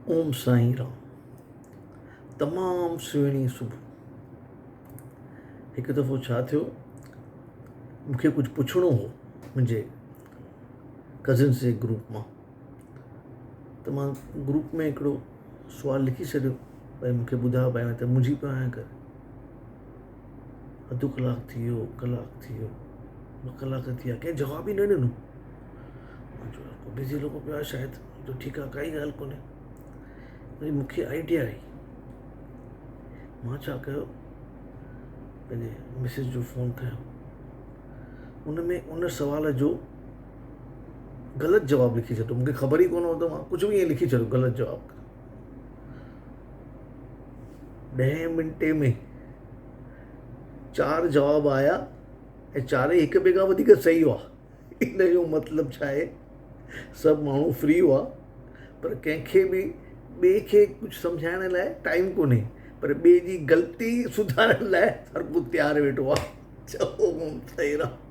اوم سائين رام. تمام سهڻي صبح. هڪ دفعو ڇا ٿيو مون کي ڪجهه پڇڻو هو منهنجي ڪزنس جي گروپ مان ته مان گروپ ۾ هڪڙو سوال لکي ڇڏيو ڀئي مون کي ٻڌايو ڀئي مان ته منجهي پيو آهيان ڪري اڌ ڪلاڪ ٿي ويو ڪلاڪ ٿي ويو ٻه ڪلاڪ ٿي ويا ڪنهن جواب ئي نه ڏنو مان چيو ڪو بزي لڳو پيو آهي شايد جو ٺيڪ آهي ڪائي ڳالهه ڪونهي وري مون کي آئيڊيا آئي مان ڇا ڪيو پنهنجي مسز جو فون کنيو ان ۾ ان سوال جو غلط جواب لکي ڇڏيو مونکي خبر ئي ڪونه هو ته مان ڪجهه به ائين لکي ڇڏيو غلط جواب ڏهين منٽي ۾ چار جواب آيا ۽ چارئي هڪ ٻئي کان وڌيڪ صحيح هئا ان جو مطلب ڇا آهي سڀ ماڻهو فري هئا پر ڪنهن کي به ٻئي کي ڪجهه سمجهائڻ لاء ٽائيم ڪونهي پر ٻئي جي غلطي سڌارڻ لاء هر ڪو تيار ويٺو آهي چئو سائين رام.